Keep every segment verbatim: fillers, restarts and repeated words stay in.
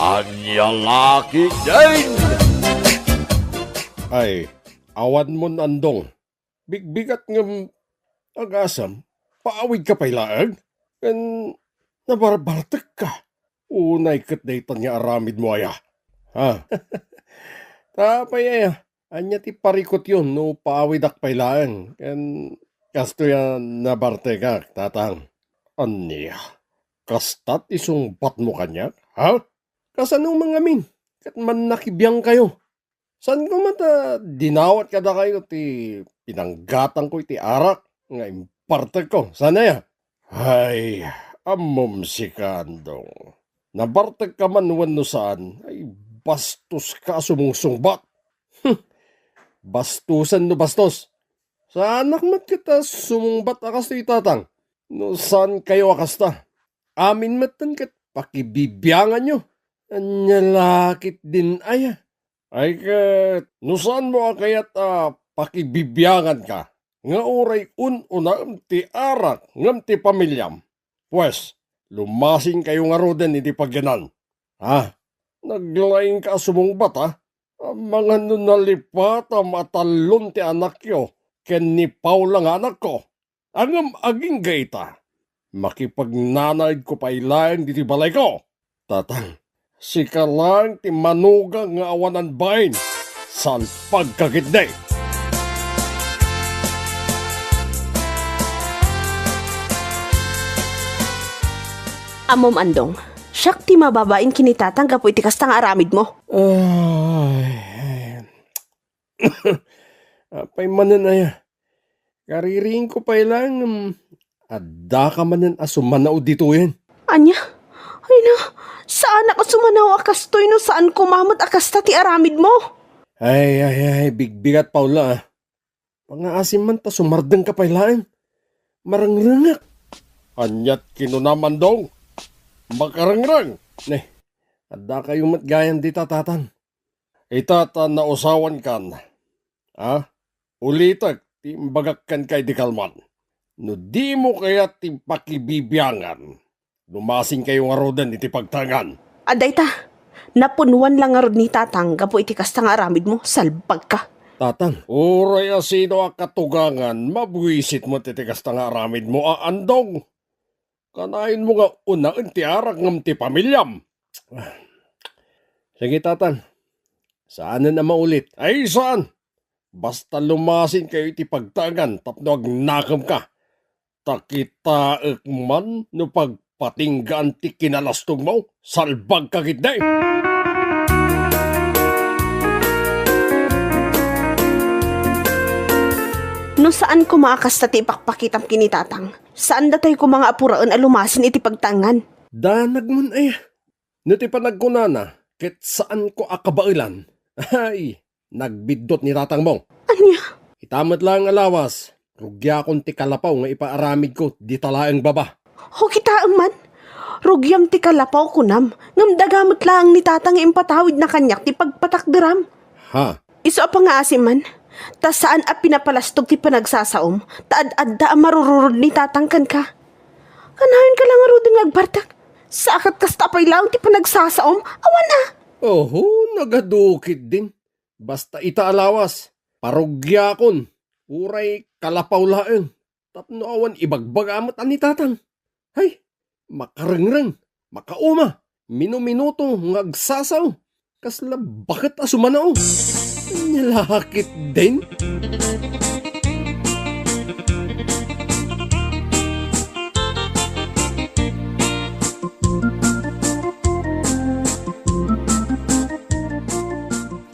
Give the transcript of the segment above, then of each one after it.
Ania la ketdin? Ay, awan mon andong. Bigbigat ngem agasem, paawidka pay laeng? Ken nabarbartekka? Unay ket daytan nga aramidmo aya? Ha? Apay aya? Ania ti parikutyo no paawidak pay laeng ken kastoy a nabartekak, tatang? Ania? Kasta ti sungbatmo kaniak, ha? Kasano mangamin ket mannakibiangkayo? Saanko met a dinawat kadakayo ti pinanggatangko iti arak nga impartekko? Saan aya? Ay, ammom sika, Andong. Nabartekka man wenno saan, ay bastoska a sumungsungbat. Hmm. Bastosen no bastos. Saanak met ket a sumungbat a kastoy, tatang. No saankayo a kasta, amin metten ket pakibibianganyo. Ania la ketdin aya? Ay ket, no saanmo a kayat a pakibibianganka, nga uray un-unaem ti arak ngem ti pamiliam, pues, lumasinkayo ngaruden iti pagyanan. Ha? Naglaingka a sumungbat, ha? Amangan no nalipatam a tallon ti anakyo ken ni Paula nga anakko. Ngem agingga ita, makipagnanaedko pay laeng ditoy balayko. Tatang, sika laeng ti manugang nga awanan bain. Salpagka ketdi. Ammom, Andong, siak ti mababain ken ni tatang gapu iti kasta nga aramidmo. Ay, apay manen aya? Kaririingko pay laeng, ngem addaka manen a sumanao ditoyen. Ania? Ay na, saanak a sumanao a kastoy no saan koma met a kasta ti aramidmo. Ay, ay, ay, bigbigat, Paula, ah. Pangngaasim man ta sumardengka pay laeng. Marengrengak. Aniat kinunam, Andong? Makarengreng? Ne, addakayo met gayam dita, tatang. Ita ta nausawankan, a? Ulitek ti imbagak kenka idi kalman. No dimo kayat ti pakibibiangan, lumasinkayo ngaruden iti pagtaengan. Adda ita, napunwan la ngarud ni tatang gapu iti kasta nga aramidmo, salbagka. Tatang, uray a sino a katugangan, mabuisit met iti kasta nga aramidmo a Andong. Kanayon mo nga unaen ti arak ngem ti pamiliam. Sige, tatang. Saanen a maulit. Ay, saan? Basta lumasinkayo iti pagtaengan tapno agnakemka. Ta kitaek man no pagpatinggaan ti kinalastogmo, salbagka ketdi. No saan koma a kasta ti ipakpakitam ken ni tatang, saan datayo koma nga apuraen a lumasin iti pagtaengan. Danagmon aya. No ti panagkunana, ket saanko a kabaelan. Ay, nagbiddut ni tatangmo. Ania? Ita met laeng a lawas, rugiakon ti kalapaw nga ipaaramidko dita laeng baba. O, kitaem man. Rugiam ti kalapaw, kunam, ngem daga met laeng ni tatang nga impatawidna kaniak ti pagpatakderam. Ha? Isu a pangngaasim man, ta saan a pinapalastog ti panagsasaom, ta ad-adda a marururod ni tatang kenka. Kanayonka la ngaruden nga agbartek. Sa ket kasta pay laeng ti panagsasaom, awan a. Oho, nagadu ketdin. Basta ita a lawas, parugiakon, uray kalapaw laeng, tapno awan ibagbaga met a ni tatang. Hay, makarengreng, makauma, minuminuto nga agsasao. Kasla baket a sumanao. Ania la ketdin?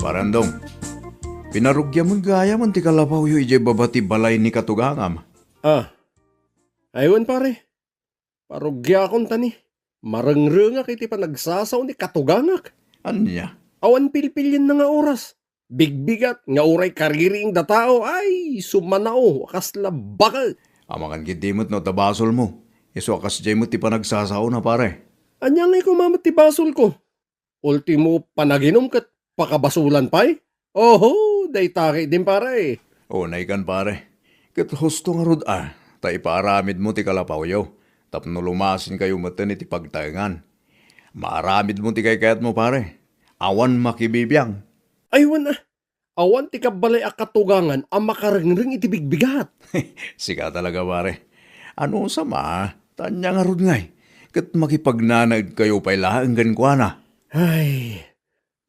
Pare Andong, pinarugiam gayam ti kalapawyo idiay baba ti balay ni katugangam. Ah, ay wen, pare. Parugiakon ta ni, marengrengak iti panagsasao ni katugangak. Ania? Awan pilpilienna nga oras. Bigbigat nga uray kaririing da tao, ay, sumanao, kasla baket. Amangan ketdi met no adda basolmo. Isu a kasdiay met ti panagsasaona, pare. Ania ngay koma met ti basolko? Ultimo, panaginum ket pakabasolan pay? Oho, dayta ketdin, pare. Unaykan, pare. Ket husto ngarud a, ta ipaaramidmo ti kalapawyo, tapno lumasinkayo metten iti pagtaengan. Maaramidmo ti kaykayatmo, pare. Awan makibibiang. Ay, wen a. Awan ti kabbalay a katugangan a makarengreng iti bigbigat. Sika talaga, pare. Anusam a, ta ania ngarud ngay? Ket makipagnanaedkayo pay laeng kenkuana. Ay,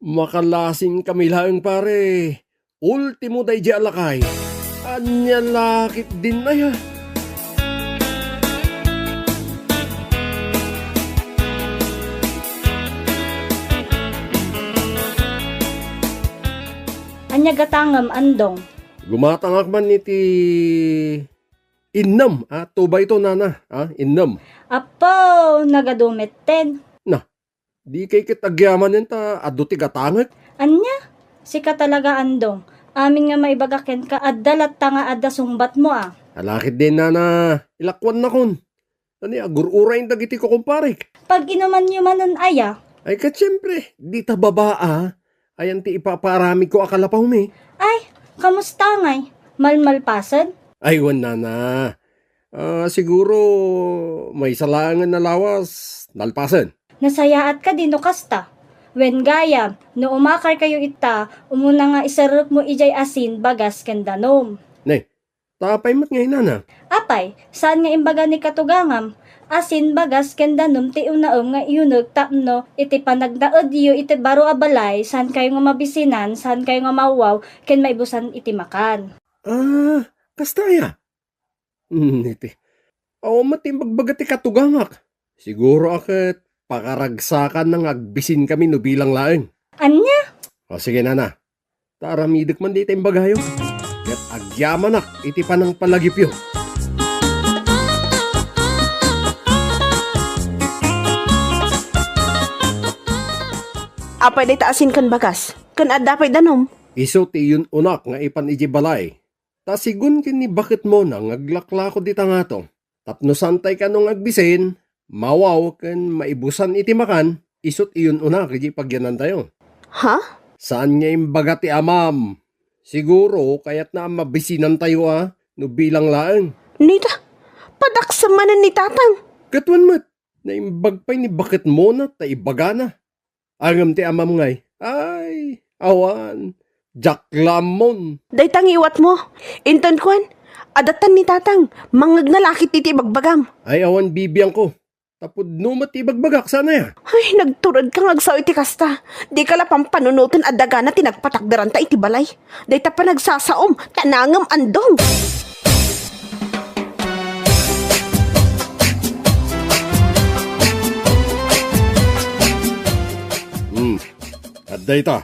makalasin kami laeng, pare. Ultimo daydi a lakay. Ania la ketdin aya? Ania gatangem, Andong? Gumatangak man iti innem a tubayto, nana, a, innem. Apo, nagadu metten. Na, dikay ket agyamanen ta adu ti gatangek? Ania? Sika talaga, Andong. Amin nga maibaga kenka, adda latta nga adda sungbatmo, a. Ala ketdin, nana, ilakuannakon. Ania, agur-uray dagiti kukumparek. Pag-inumanyo manen aya? Ay, ket siempre, dita baba a. Ayan ti ipapaaramidko a kalapawmi. Ay, kamusta ngay? Malmalpasen? Ay, wen, nana. Ah, siguro, maysa laengen a lawas, nalpasen. Nasayaat kadi no kasta? Wen gayam, no umakarkayo ita, umuna nga iserrekmo idiay asin, bagas, ken danum. Ne, Ta apay met ngay, nana? Apay, saan nga imbaga ni katugangam? Asin, bagas, ken danum ti unaem nga iyuneg tapno iti panagnaedyo iti baro a balay, saankayo nga mabisinan, saankayo nga mawaw, ken maibusan iti makan. Ah, kasta aya? Hmm, iti. Awan met ti imbagbaga ti katugangak. Siguro a ket pakaragsakanna nga agbisinkami no bilang laeng. Ania? O, sige, nana. Ta aramidek man dayta imbagayo. Ket agyamanak iti panangpalagipyo. Apay dayta asin ken bagas? Ken adda pay danum? Isu ti iyun-unak nga ipan idiay balay. Ta sigun ken ni baketmona nga aglaklako dita ngato. Tapno saantay kano nga agbisin, mawaw ken maibusan iti makan, isut' iyun-unak idiay pagyanantayo. Ha? Saan nga imbaga ti amam? Siguro, kayatna a mabisinantayo a, no bilang laeng. Nita, padaksa manen ni tatang. Ket wen met, naimbag pay ni baketmona ta ibagana. Ngem ti amam ngay, ay, awan, diak la ammon. Dayta nga iwatmo, inton kuan, adatan ni tatang, mangngegna la ket iti ibagbagam. Ay, awan bibiangko. Ta pudno met ti ibagbagak, saan aya? Ay, nagturedka nga agsao iti kasta. Dika la pampanunoten a dagana ti nagpatakderanta iti balay. Dayta panagsasaom, ta nangem Andong. Hmm. Adda ita.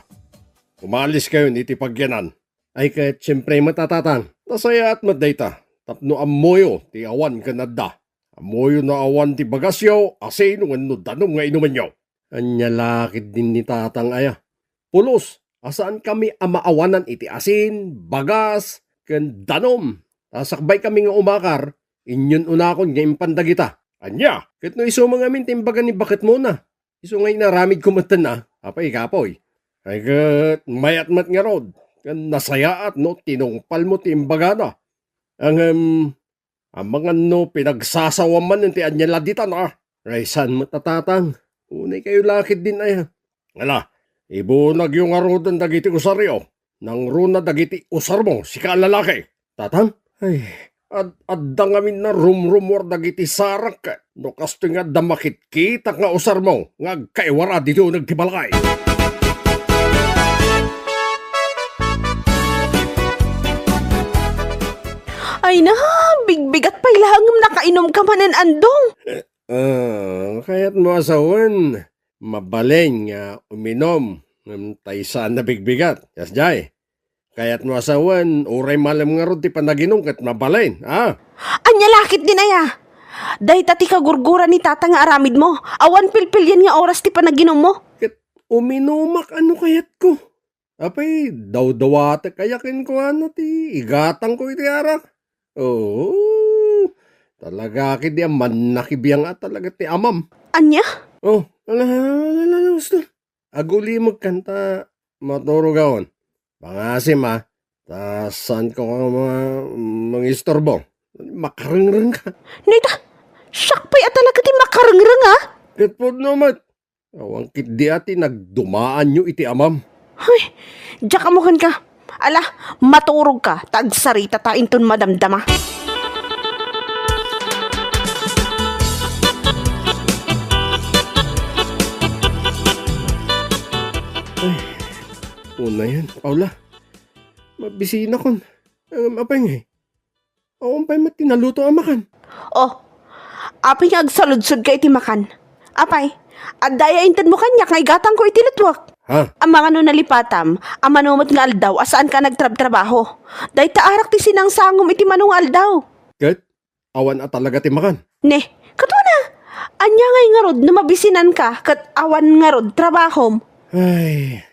Umaliskayon iti pagyanan. Ay ket siempre met a tatang. Nasayaat met dayta. Tapno ammoyo ti awan ken adda. Ammoyo no awan ti bagasyo, asin wenno danum nga inumenyo. Ania la ketdin ni tatang aya? Pulos a saankami a maawanan iti asin, bagas, ken danum. Ta sakbaykami nga umakar, inyun-unakon nga impan dagita. Ania? Ket no isu man ngamin ti imbaga ni baketmona, isu nga inaramidko metten a, apay, kapoy. Ay ket mayat met ngarud, ken nasayaat no tinungpalmo ti imbagana. Ngem, amangan no pinagsasawam manen ti ania la ditan a. Ay, saan met a tatang? Unaykayo la ketdin aya. Ala, ibunagyo ngaruden dagiti usaryo. Nangruna dagiti usarmo, sika a lalaki. Tatang? Ay, ad-, adda ngamin a rumrumuar dagiti sarangko. No kastoy nga adda makitkitak nga usarmo nga agkaiwara ditoy uneg ti balay. Ay na, bigbigat pay la ngem nakainumka manen Andong. Ah, kayatmo a sawen, mabalin nga uminom ngem ta saan a bigbigat. Kasdiay, kayatmo a sawen, uray malem ngarud ti panaginum ket mabalin, a? Ania la ketdin aya? Dayta ti kagurgura ni tatang nga aramidmo. Awan pilpilian nga oras ti panaginummo. Ket uminumak a no kayatko. Apay, dawdawatek aya kenkuana ti igatangko iti arak? Oo, talaga ketdi a mannakibiang a talaga ti amam. Ania? Oh, ala, ala, ala, ala, gusto. Agulimekkan ta maturogakon. Pangasim a, ta saanko nga ma-, mangistorbo. Makarengreng ka. Nita, siak pay a talaga ti makarengreng a? Ket pudno met. Awan ketdi a ti nagdumaanyo iti amam. Hoy, diak ammo kenka. Ala, maturogka, ta agsaritata inton madamdama. Ay, unayen, Paula. Mabisinakon. Ngem apay ngay? Awan pay met ti naluto a makan. Oh, apay nga agsaludsodka iti makan? Apay, adda aya intedmo kaniak nga igatangko iti lutwak? Ha? Amangan no nalipatam, a mano met nga aldaw a saanka nagtrabtrabaho. Dayta arak ti sinangsangom iti mano nga aldaw. Ket awan a talaga ti makan? Ne, ket wana, ania ngay ngarud no mabisinanka ket awan ngarud trabahom? Ay,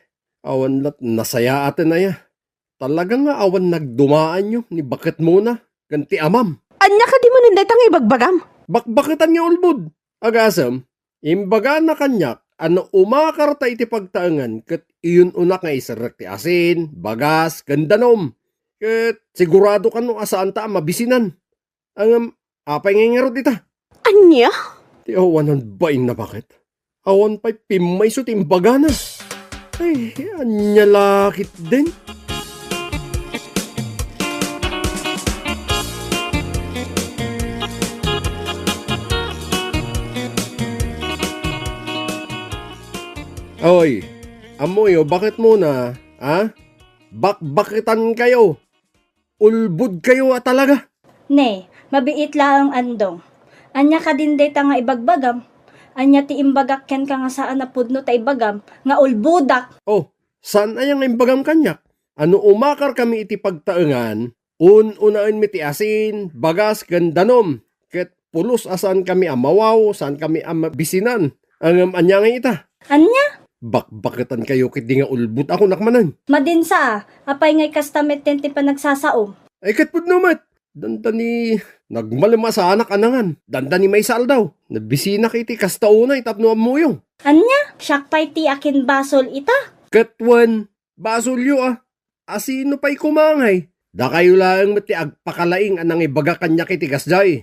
awan lat nasayaaten aya. Talaga nga awan nagdumaanyo ni baketmona ken ti amam. Ania kadi manen dayta nga ibagbagam? Bakbaketan nga ulbod. Agasem, imbagana kaniak a no umakarta iti pagtaengan ket iyun-unak nga iserrek ti asin, bagas, ken danum. Ket sigurado kano a saanta a mabisinan. Ngem, apay ngay ngarud ita? Ania? Ti awanan bain a baket. Awan pay pimmayso ti imbagana. Ay, ania la ketdin? Oy, ammoyo, baketmona, ha? Bakbaketankayo. Ulbodkayo a talaga. Ne, mabiit laeng, Andong. Ania kadin dayta nga ibagbagam? Ania ti imbagak kenka nga saan a pudno ta ibagam nga ulbodak? Oh, saan aya nga imbagam kaniak? A no umakarkami iti pagtaengan, un-unaenmi ti asin, bagas, ken danum. Ket pulos a saankami a mawaw, saankami a mabisinan. Ngem ania ngay ita? Ania? Bakbaketankayo ketdi nga ulbod a kunak manen. Madinsa, apay ngay kasta metten ti panagsasaom? Ay, ket pudno met. Dandani nagmalem a saanak a nangan. Dandani maysa aldaw, nabisinak iti kasta unay tapno ammoyo. Ania? Siak pay ti akinbasol ita? Ket wen, basolyo a. A sino pay koma ngay? Dakayo laeng met ti agpakalaing a nangibaga kaniak iti kasdiay.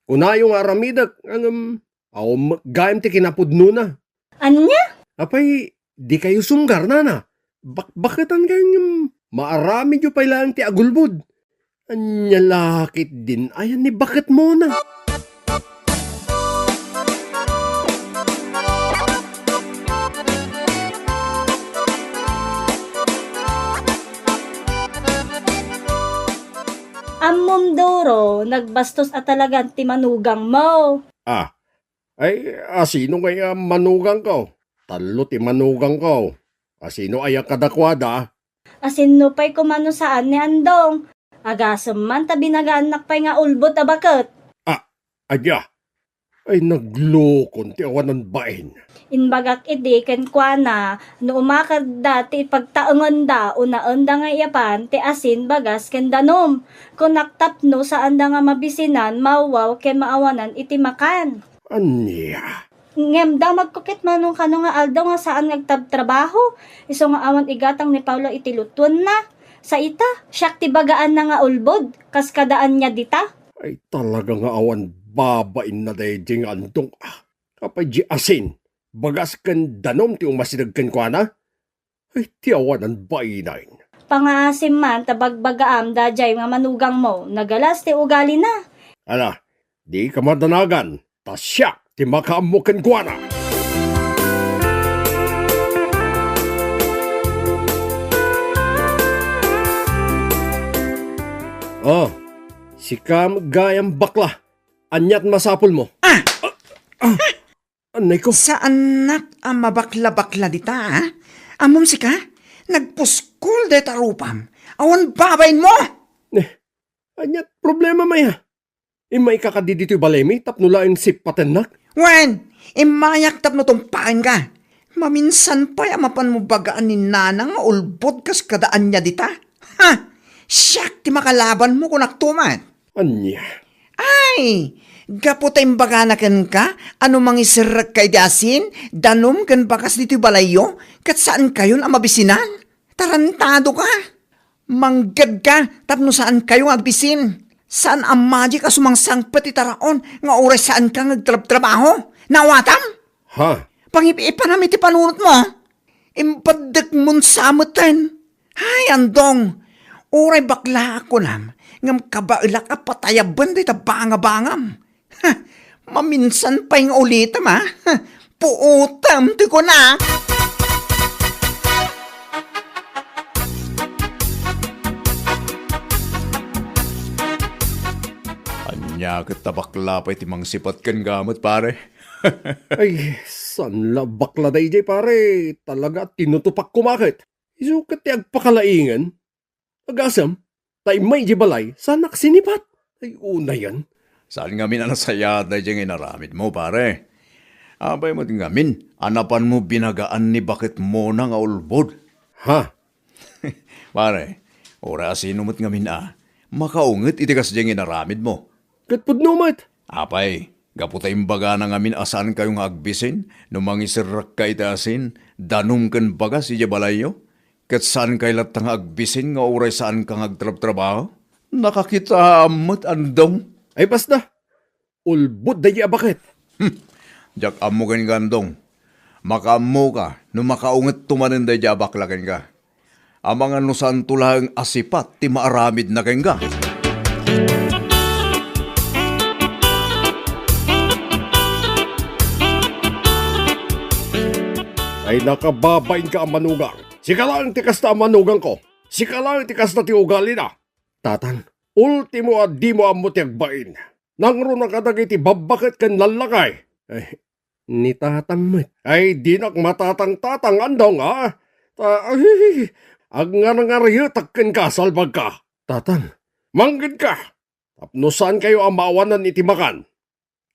Kunayo nga aramidek, ngem awan met gayam ti kinapudnona. Ania? Apay, dikayo sunggar, nana. Bakbaketankayo ngem maaramidyo pay laeng ti agulbod. Ania la ketdin aya ni baketmona? Ammom, Doro, nagbastos a talagan ti manugangmo. Ah, ay, a sino ngay a manugangko? Tallo ti manugangko. A sino aya kadakuada? A sinno pay koma no saan ni Andong? Agasem man ta binagaannak pay nga ulbod a baket. Ah, adya. Ay, naglukon ti awanan bain. Imbagak idi kenkuana, no umakarda ti pagtaengenda, unaenda nga iyapan ti asin, bagas, ken danum. Kunak tapno saanda nga mabisinan, mawaw, ken maawanan iti makan. Ania? Ngem damagko ket manong kano nga aldaw nga saan nga agtrabtrabaho, isu nga awan igatang ni Paolo iti lutuenna. Sa ita, siak ti bagaanna nga ulbod, kas kada ania dita? Ay, talaga nga awan babainna daydiay nga Andong, ah. Apay di asin, bagas ken danum ti umasideg kenkuana? Ay, ti awanan bainen. Pangaasim man ta bagbagaam daydiay nga manugangmo, nagalas ti ugalina. Ala, dika madanagan, ta siak ti makaammo kenkuana. Oh, sika met gayam bakla. Ania ti masapulmo? Ah! Ah! Anay ko. Saannak a mabaklabakla dita, a? Ammom sika? Nagpuskol dayta rupam. Awan babainmo! Eh, ania ti problemam aya? Immayka kadi ditoy balaymi tapno laeng sippatennak? Wen, immayak tapno tumpaenka. Maminsan pay a mapanmo bagaan ni Nana nga ulbod kas kada ania dita. Ha! Siak ti makalabanmo, kunakto met. Ania? Ay, gapu ta imbagana kenka a no mangiserrekka iti asin, danum ken bagas ditoy balayyo, ket saankayon a mabisinan. Tarantadoka! Manggedka tapno saankayo nga agbisin. Saan a magic a sumangsangpet ti taraon nga uray saanka nga agtrabtrabaho. Naawatam? Ha? Pangip-ipanam iti panunotmo, a? Impaddekmon sa metten. Ay, Andong, uray baklaak kunam, ngem kabaelak a patayaben dayta bangabangam. Ha, maminsan pay nga ulitem, a? Ha, puotem ti kunak. Ania ket ta bakla pay ti mangsipat ken gamet, pare? Ay, saan la bakla daydiay, pare? Talaga, tinutupak koma ket. Isu ket ti agpakalaingen. Agasem, ta immay idiay balay, saanak sinipat. Ay, unayen. Saan ngamin a nasayaat daydiay nga inaramidmo, pare? Apay met ngamin a napanmo binagaan ni baketmona nga ulbod? Ha? Pare, uray asino met ngamin a makaunget iti kasdiay nga inaramidmo? Ket pudno met. Apay, gapu ta imbagana ngamin a saankayo nga agbisin no mangiserrekka iti asin, danum ken bagas idiay balayyo? Ket saankayo latta nga agbisin nga uray saanka nga agtrabtrabaho? Nakakitaam met, Andong. Ay, basta. Ulbod daydi a baket. Hmm. Diak ammo kenka, Andong. Makaammoka no makaungetto manen daydi a bakla kenka. Amangan no saanto laeng a sipat ti maaramidna kenka. Ay, nakababainka a manugang. Sika laeng ti kasta a manugangko. Sika laeng ti kasta ti ugalina. Tatang, ultimo a dimo ammo ti agbain. Nangruna kadagiti babbaket ken lallakay. Ay, ni tatang met. Ay, dinak matatang-tatang, Andong, a? Ta, ay, agngarngaryetak kenka, salbagka. Tatang. Mangngegka. Tapno saankayo a maawanan iti makan.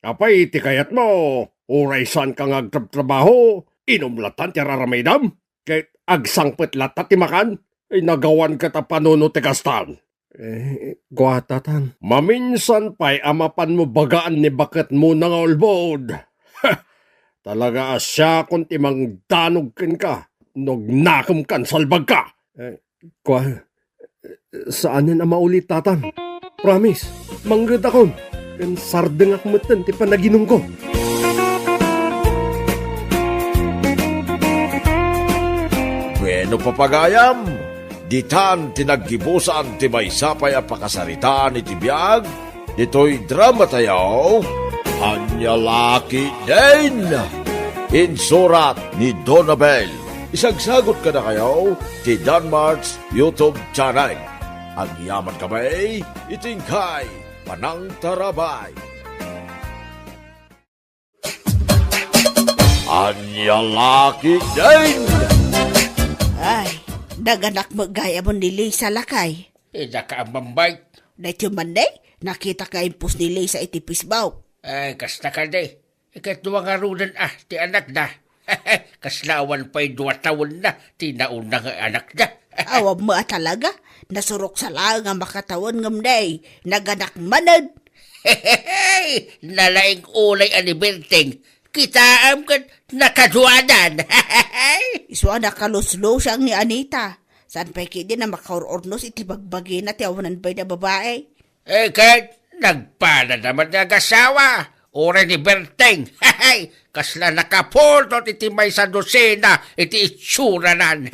Apay ti kayatmo? Uray saanka nga agtrabtrabaho, inum latta ti ar-aramidem? Ket agsangpet latta ti makan? Ay, nagawan ket a panunot ti kastan. Eh, kua, tatang. Maminsan pay a mapanmo bagaan ni baketmona nga ulbod. Ha! Talaga a siakon ti mangdanog kenka no agnakemkan, salbagka. Eh, kua, saanen a mauli, tatang. Promise, mangngedakon. Ken sardengak metten ti panaginumko. Bueno, papagayam, ditan ti naggibusan ti maysa pay a pakasaritaan iti biag ditoy dramatayo, Ania La Ketdin. Insurat ni Donabel. Isagsagut kadakayo ti Danmart's YouTube channel. Agyamankami iti inkay panangtarabay. Ania La Ketdin! Ay, naganak met gayam ni Lisa, lakay. Ida ka a mambay. Daytoy man, eh, nakitak nga impos ni Lisa iti Facebook. Ay, kasta kadi. Ikadua ngaruden a ti anakda. Kasla awan pay dua tawenna ti nauna nga anakda. Awan met a talaga. Nasurok sa laeng a makatawen ngem nay, naganak manen. Nalaing unay a ni Berteng. Kitaem ket nakaduanan. Isu a nakaluslusiang ni Anita. Saan pay ketdin a makaur-urnos iti bagbagina ti awanan pay a babai? Eh, ket nagpalada met nga agasawa, uray ni Berteng. Kasla nakaputot iti maysa dosena iti itsuranan.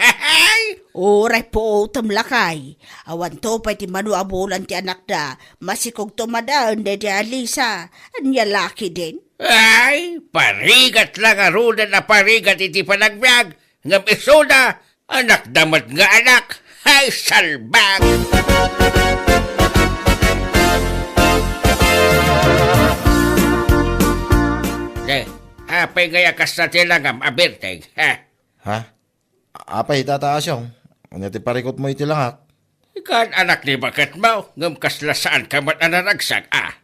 Uray puotem, lakay. Awanto pay ti mano a bulan ti anakda, masikogto manen daydi a Lisa. Ania La Ketdin? Ay, parigat la ngaruden a parigat iti panagbiag, ngem isuna, anakda met nga anak. Ay, salbag! Eh, apay ngay a kasta ti langam a Berteng, ha? Ha? Apay, Tata Asyong, ania ti parikutmo iti langak? Ikan anak ni baketmo, ngem kasla saanka met a naragsak, a?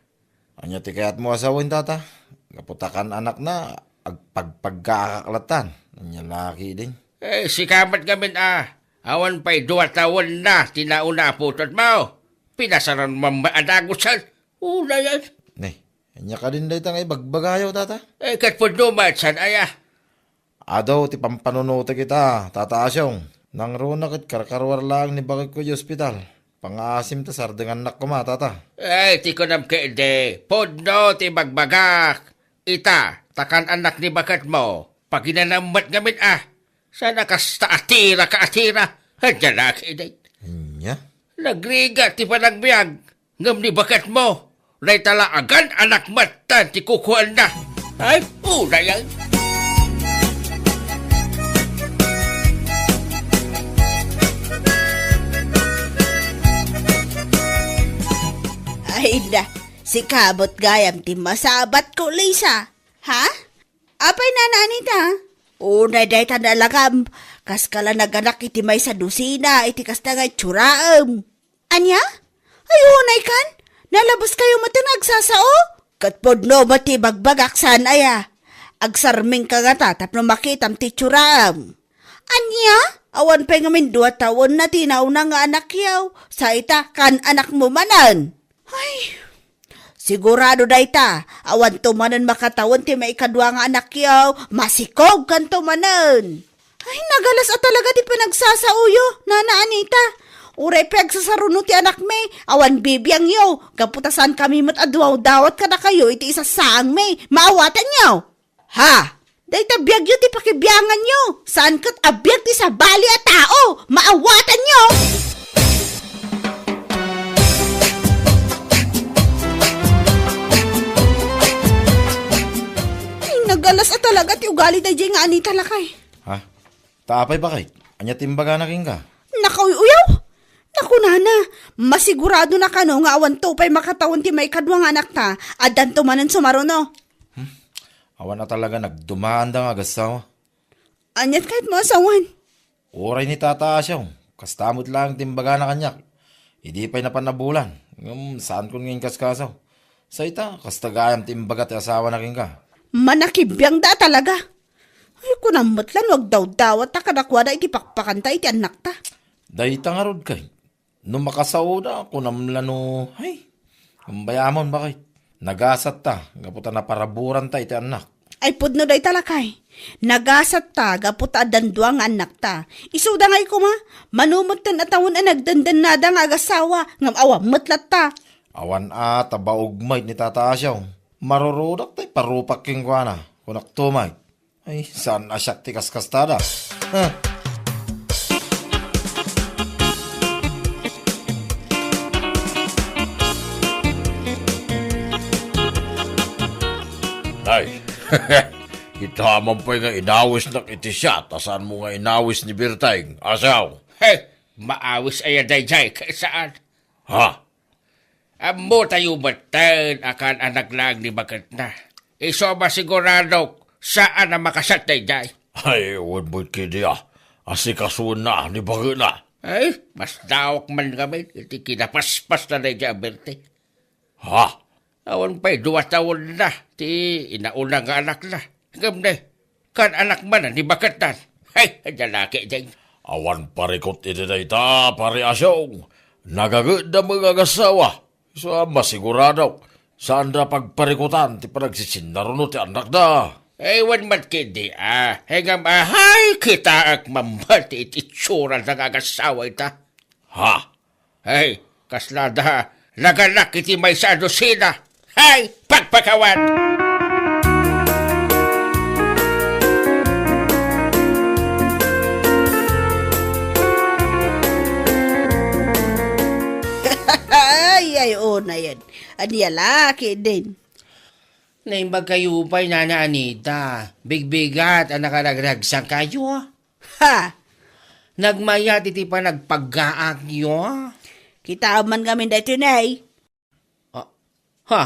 Ania ti kayatmo a sawen, Tata? Gapu ta kan anakna, agpagpagkaakak lattan. Ania La Ketdin? Eh, sika met ngamin a, awan pay dua tawenna ti nauna a putotmo. Pinasaran man a dagusen. Unayen. Ne, ania kadin dayta nga ibagbagayo, Tata? Eh, ket pudno met, saan aya? Adu ti pampanunotek ita, Tata Asyong. Nangruna ket karkaruar laeng ni baketko iti ospital. Pangaasim ta sardengannak koma, Tata. Ay, ti kunam ketdi, pudno ti bagbagak. Ita, ta kan annak ni baketmo, Agpaginanam met ngamin a. Saan a kasta a tira ka a tira? Adda laki idi. Anya? Nagrigat ti panagbiag. Ngem ni baketmo, dayta la agan-anak met ti kukuaenna. Ay, unayen. Ay na, sika met gayam ti masabatko, Lisa. Ha? Apay, Nana Anita? Unay dayta nalagam. Kaska la naganak iti maysa dosina iti kasta nga itsuraem. Ania? Ay, unay kan? Nalabaskayo met nga agsasao? Ket pudno met ti ibagbagak saan aya. Agsarmingka ngata tapno makitam ti itsuraem. Ania? Awan pay ngamin dua tawenna ti nauna nga anakyo. Sa ita, kan-anakmo manen. Ay, sigurado dayta, awanto manen makatawen ti maikadua nga anakyo, masikogkanto manen. Ay, nagalas a talaga ti panagsasaoyo, Nana Anita. Uray pay agsasaruno ti anakmi, awan bibiangyo, gapu ta saankami met a dumawdawat kadakayo iti isassaangmi, maawatanyo. Ha? Dayta biagyo ti pakibianganyo, saan ket a biag ti sabali a tao, maawatanyo. Ay, nagalas a talaga ti ugali daydiay nga Anita, lakay. Ha? Ta apay, baket? Ania ti imbagana kenka? Nakauy-uyaw? Nakunana, masigurado na kano nga awanto pay makatawen ti maikadua nga anakta, addanto manen sumaruno. Hmm? Awan a talaga nagdumaanda nga agassawa. Aniat kayatmo a sawen? Uray ni Tata Asiaw, kasta met laeng ti imbagana kaniak. Idi pay napan a bulan, ngem saankon nga inkaskasaw. Sa ita, kasta gayam ti imbaga ti asawana kenka. Manakibiangda a talaga. Ay, kunam met la no agdawdawat ta kadakuada iti pakpakanta iti annakta. Dayta ngarud kay, no makasaoda, kunam la no, ay, umbayamon, baket. Nagasatta, gapu ta naparaburanta iti annak. Ay, pudno dayta, lakay. Nagasatta, gapu ta addan dua nga annakta. Isuda ngay koma, mano metten a tawen a nagdendennada nga agasawa, ngem awan met latta. Awan a, ta baog met ni Tata Asiaw. Marurudak tay parupak kenkuana, kunak to met. Ay, saan a siak ti kaskastada? Huh? Ay, kita man pay nga inawisnak iti siat a saanmo nga inawis ni Berteng, Asiaw. He, maawis aya daydiay, ket saan? Ha? Ammotayo metten a kan-anak laeng ni baketna. Isu a masiguradok, saan a makasat daydiay. Ay, wen met ketdi a, asikasuenna ni baketna. Ay, masdaawak man ngamin iti kinapaspasna daydiay a Berteng. Ha? Awan pay dua tawenna ti inauna nga anakna. Ngem ne, kan-anak manen ni baketnan. Hay, adda laki diay. Awan parikut iti dayta, Pari Asiaw. Nagagedda met nga agassawa. Isu a masiguradok, saanda pagparikutan ti panagsisinnarunot ti annakda. Ay, wen met ketdi a. Hay ngem a, hay, kitaek man met ti itsurada nga agassawa ita. Ha? Ay, kasla da, naganak iti maysa a dosina. Hay, pagpakawan! Ay, ay, unayen. Ania la ketdin? Naimbag kayo pay, Nana Anita. Bigbigat a nakaragragsak kayo. Ha! Nagmayat iti panagpaggaakyo. Kitaem man ngamin daytoy, ne. Ah, ha?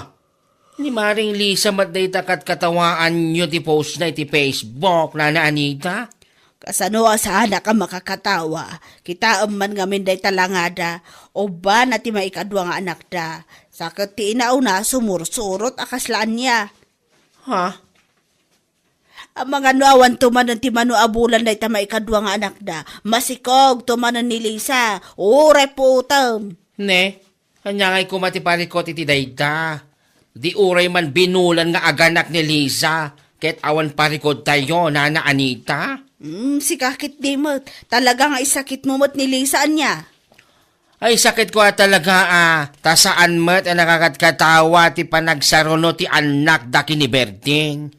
Ni Maring Lisa met dayta katkatawaanyo ti postna iti Facebook, Nana Anita? Kasano a saanak a makakatawa? Kitaem man ngamin dayta langada. Ubbana ti maikadua nga anakda. Sa ket ti inauna, sumursurot a kasla ania. Ha? Amangan no awanto manen ti mano a bulan dayta maikadua nga anakda. Masikogto manen ni Lisa. Uray puotem. Ne, ania ngay koma ti parikut iti dayta? Di uray man binulan nga aganak ni Lisa, ket awan parikudtayo, Nana Anita? Hmm, sika ketdi met. Talaga nga isakitmo met ni Lisa, ania? Ay, sakitko a talaga a, ta saan met a nakakatkatawa ti panagsaruno ti annakda ken ni Berteng.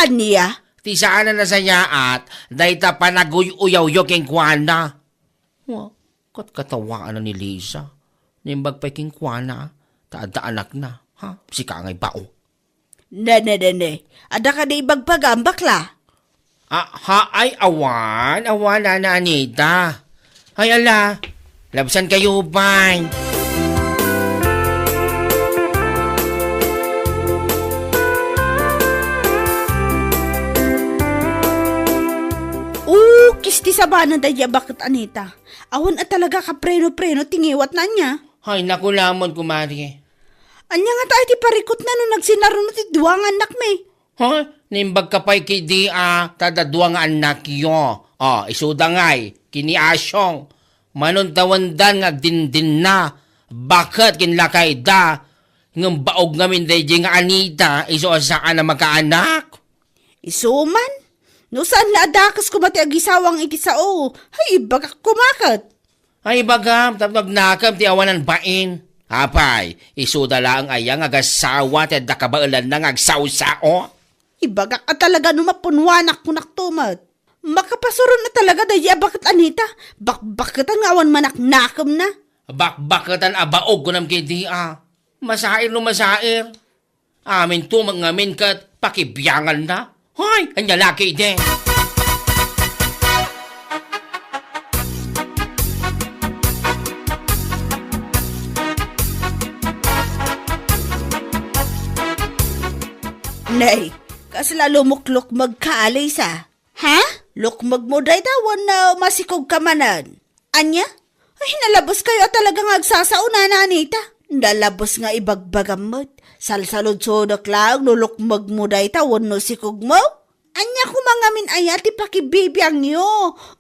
Ania? Ti saan a nasayaat, dayta panaguy-uyawyo kenkuana. Wa, katkatawaan ni Lisa. Naimbag pay kenkuana, ta adda anakna. Ha? Sika ngay bao. Ne, ne, ne, ne. Adda kadi ibagbagam, bakla? Ah, ha, ay, awan, awan, Nana Anita. Ay, ala, labsan kayo, bay. Ukis ti sabana daydi a baket, Anita. Awan a talaga kapreno-preno ti ngiwatna ania. Ay, naku lamon, kumare. Ania ngata ti parikutna no nagsinaruno ti dua nga annakmi? Ha? Naimbagka pay kidi a ta dadua nga annakyo. O, isuda ngay, kini Asyong. Manuntawendan nga agdindinna. Baket ken lakayda. Ngem baog ngamin daydi nga Anita, isu a saan a makaanak. Isu man? No saan la a dakes koma ti agisawang iti sao, ay, ibagak koma ket. Ay, ibagam, tapno agnakem ti awanan bain. Apay, isuda laeng aya nga agasawa ti adda kabaelanna nga agsao-sao? Ibagak a talaga no mapunuanak kunakto met. Makapasuron a talaga daydi a baket, Anita. Bakbaketan nga awan manaknakemna. Bakbaketan a baog kunam kidi a. Masair no masair. Aminto met ngamin ket pakibianganna. Hoy, ania la kidi? Nay, kasla lumuklukmegka, Alisa. Ha? Lukmegmo dayta wenno masikogka manen? Ania? Ay, nalabeskayo a talaga nga agsasao, Nana Anita. Nalabes nga ibagbagam met. Salsaludsodek laeng no lukmegmo dayta wenno sikogmo? Ania koma ngamin aya ti pakibibiangyo?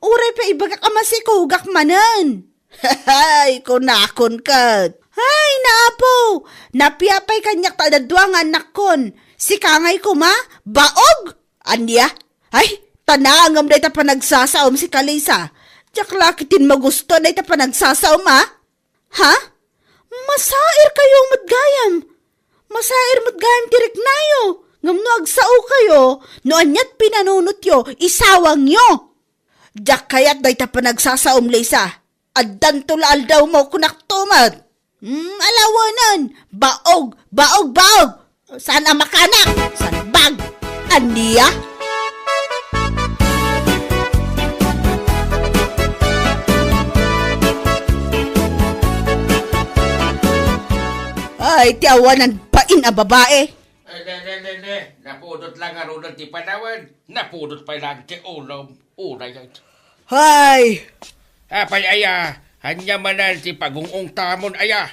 Uray pay ibagak a masikogak manen. Hay, kunakon ket. Hay, naapo! Napia pay kaniak ta adda dua nga annakkon. Sika ngay koma, baog! Ania? Ay, tanangem dayta panagsasaom, sika Lisa. Diak la ketdin magusto dayta panagsasaom, a? Ha? Masair kayo met gayam. Masair met gayam ti riknayo. Ngem no agsao kayo, no aniat pinanunotyo, isawangyo. Diak kayat dayta panagsasaom, Lisa. Addanto la aldawmo, kunakto met. Mm, alawanan, baog, baog, baog. Saan a makaanak? Saan bag? Ania? Ay, ti awanan bain a babae. Ay, ne, ne, ne, ne. Napudot la ngaruden ti panawen. Napudot pay laeng ti ulom. Unay ay. Hay! Apay aya, ania manen ti pagung-ungtamon aya?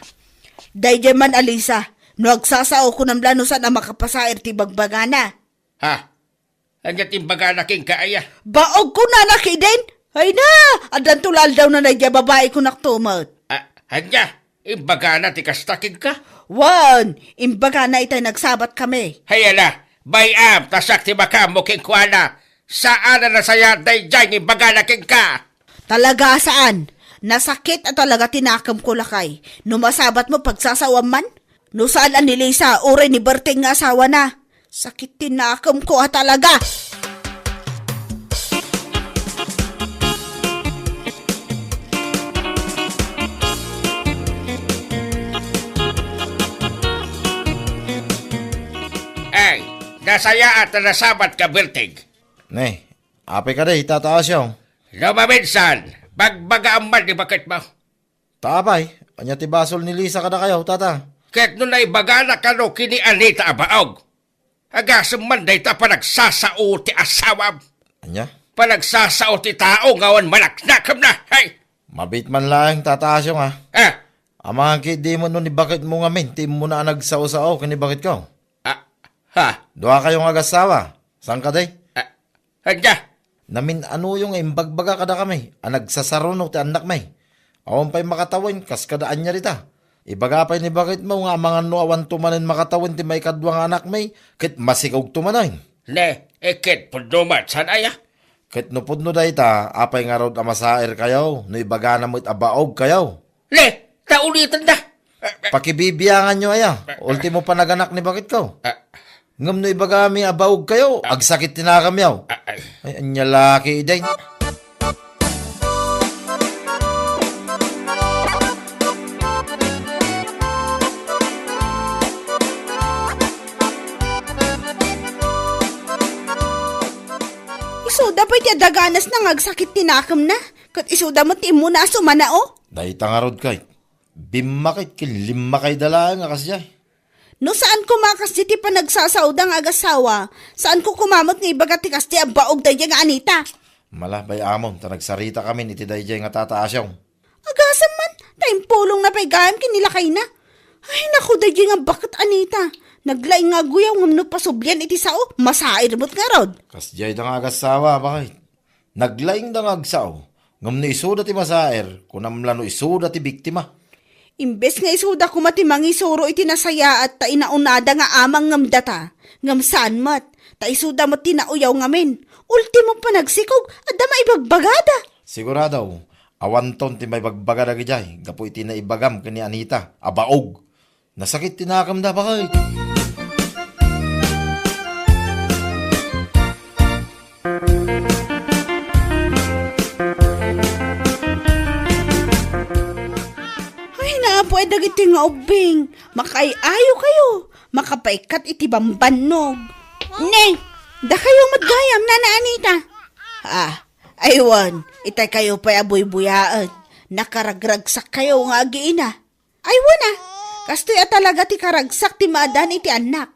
Daydiay man, Alisa, no agsasao kunam la no saan a makapasair ti bagbagana. Ha? Ania ti imbagana kenka aya? Baog kunana kidin? Ay na! Addanto la aldawna daydiay a babae, kunakto met. Ah, ania? Imbagana ti kasta kenka? Wen, imbagana itay nagsabat kami. Hay ala, bay-am, ta siak ti makaammo kenkuana. Saan a nasayaat daydiay nga imbagana kenka. Talaga a saan. Nasakit a talaga ti nakemko, lakay. No masabatmo, pagsasaoam man. No saan a ni Lisa, uray ni Berting nga asawana. Sakit ti nakemko a talaga. Ay, nasayaat a nasabatka, Berting. Ne, apay kadi, Tata Asyong? No maminsan, bagbagaam man ti baketmo. Ta apay, ania ti basol ni Lisa kadakayo, Tata? Ket no naibagana kano ken ni Anita a baog, agasem man dayta a panagsasao ti asawam. Ania? Panagsasao ti tao nga awan manaknakemna. Hay! Mabiit man laeng, Tata Asyong, a. Ah! Amangan ketdi met no ni baketmo ngamin ti immuna a nagsao-sao ken ni baketko. Ah, ha? Duakayo nga agassawa. Saan kadi? Ah, ania? Namin-anoyo nga imbagbaga kadakami a nagsasaruno ti annakmi. Awan pay makatawen kas kada ania dita. Ibaga pay ni baketmo nga amangan no awanto manen makatawen ti maikadua nga anakmi, ket masikogto manen. Ne, iket pudno met, saan aya? Ket no pudno dayta, apay ngarud a masairkayo no ibagana met a baogkayo? Ne, ta ulitenda. Eh, eh. Pakibibianganyo aya. Ultimo panaganak ni baketko. Ah. Ngem no ibagami a baogkayo, agsakit ti nakemyo. Ay, ania la ketdin. Isuda pay ti adaganasna nga agsakit ti nakemna, ket isuda met ti immuna a sumanao. Dayta ngarud, Kayt. Bimmakit ken limmakayda laeng a kasdiay. No saan koma kasdi ti panagsasaoda nga agasawa, saanko koma met nga ibaga ti kasdi a baog daydiay nga Anita. Malabay amon ta nagsarita kamin iti daydiay nga tataasyo. Agasem man, ta impulongna pay gayam ken ni lakayna. Ay, naku, daydiay nga baket Anita. Naglaing nga aguyaw ngem no pasublian iti sao, masair met ngarud. Kasdiay da nga agasawa, bakit? Naglaingda nga agsao, ngem no isuda ti masair, kunam la no isuda ti biktima. Imbes nga isuda koma ti mangisuro iti nasayaat ta inaunada nga amang ngem data, ngem saan met, ta isuda met ti nauyaw ngamin. Ultimo panagsikog, adda maibagbagada. Sigurado, awanton ti maibagbaga dagidiay gapu iti naibagam ken ni Anita a baog. Nasakit ti nakemda, bakit? Ay, naapo ay dagiti nga ubbing. Makaay-ayo kayo. Makapaikkat iti bambannog. Ne, dakayo met gayam, Nana Anita. Ah, aywan, itay kayo pay a buybuyaen. Nakaragragsak kayo nga agiina. Ay, wen a, kastoy a talaga ti karagsak ti maadan iti annak.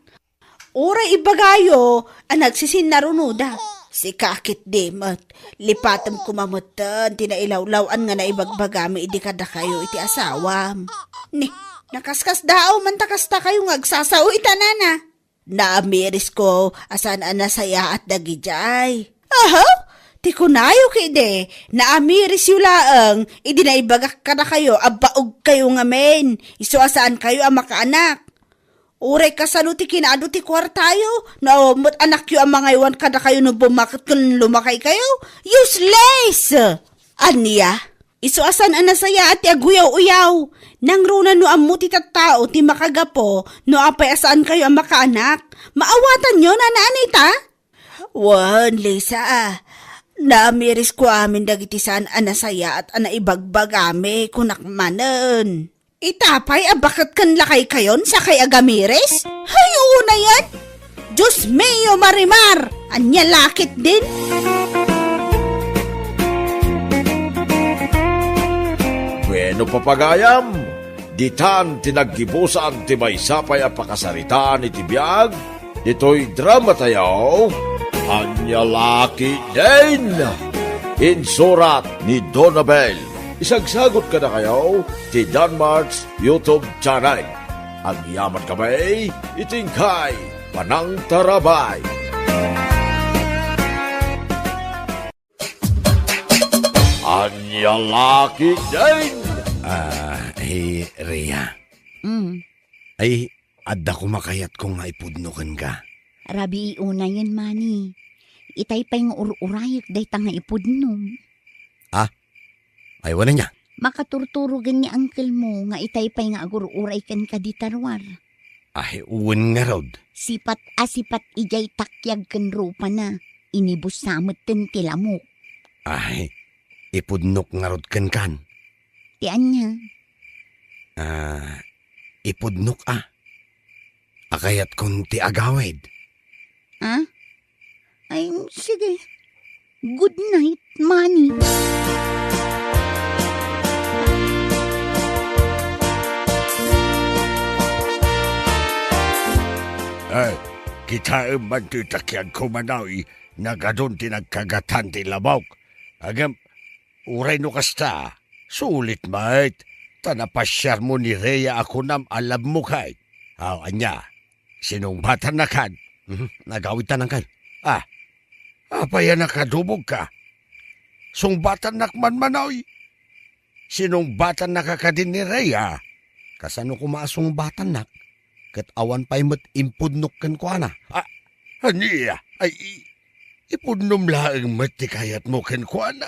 Uray ibagayo a nagsisinnarunoda. Sika ketdi met, lipatem koma metten ti nailawlaw-an nga naibagbagami idi kadakayo iti asawam. Ni, nakaskasdaaw man ta kasta kayo nga agsasao ita, Nana. Naamirisko a saan a nasayaat dagidiay. Aha? Ti kunayo ketdi, naamirisyo laeng idi naibagak kadakayo a baogkayo ngamin, isu a saankayo a makaanak. Uray kasano ti kinaadu ti kuartayo, no awan met anakyo a mangaywan kadakayo no bummaket ken lumakaykayo? Useless! Ania? Isu a saan a nasayaat ti aguyaw-uyaw. Nangruna no ammo ti tattao ti makagapu no apay a saankayo a makaanak. Maawatanyo, Nana Anita? Wen, Lisa, a. Naamirisko amin dagiti saan a nasayaat a naibagbagami, kunak manen. Ita pay a baket ken lakaykayon sakay agamiris? Hay, unayan! Dios mio, Marimar! Ania la ketdin? Bueno, papagayam, ditan ti naggibusan ti maysa pay a pakasaritaan iti biag ditoy dramatayo, Ania la ketdin? Insurat ni Donabel. Isagsagot kadakayo ti Danmart's YouTube channel. Agyamankami iti inkay panangtarabay. Ania la ketdin? Ah, hey, Rhea. Mm. Ay, adda koma kayatko nga ipudno kenka. Rabii unayen, Mani. Itay pay nga ur-urayek dayta nga ipudno. Ah? Ay, wen ania? Makaturturogen ni uncle-mo nga itay pay nga agur-uray kenka dita ruar. Ay, wen ngarud. Sipat a sipat idiay takiag ken rupana. Inibus sa metten ti lamok. Ay, ipudnok ngarud kenkan. Ti ania? Ah, ipudnok a. A kayatkon ti agawid. Ah? Ay, sige. Good night, Mani. Ay, kitaem man ti takiagko, Manoy, nagadun ti nagkagatan ti lamok. Ngem, uray no kasta, sulit met, ta napasiarmo ni Rhea a kunam a love mo kay. Aw, ania? Sinungbatannakan. Mhm, nagawidtanan kay. Ah, apay a nakadubogka? Sungbatannak man, Manoy. Sinungbatannaka kadi ni Rhea? Kasano koma a sungbatannak? Ket awan pay met impudnok kenkuana. Ah, ania? Ay, i-, ipudnom laeng met ti kayatmo kenkuana.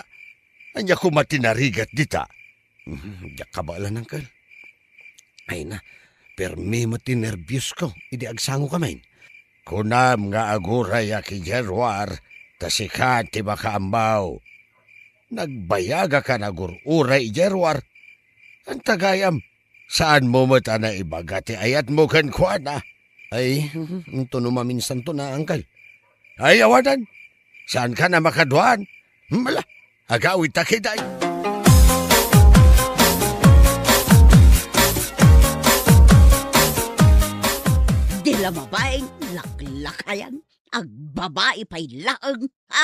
Ania koma ti narigat dita? Mhm, diak kabaelan, uncle. Ay na, permi met ti nerbios ko idi agsango kamin. Kunam nga aguray a ki Gerwar, ta sika ti makaammo. Nagbayagaka nga agur-uray i Gerwar. Anta gayam, saanmo met a naibaga ti ayatmo kenkuana? Ay, intono maminsanto na, Angkel. Ay, awanan. Saanka a makaduan? Mala, agawidta ketdi. Di la mabain, laklakayan, agbabai pay laeng, ha?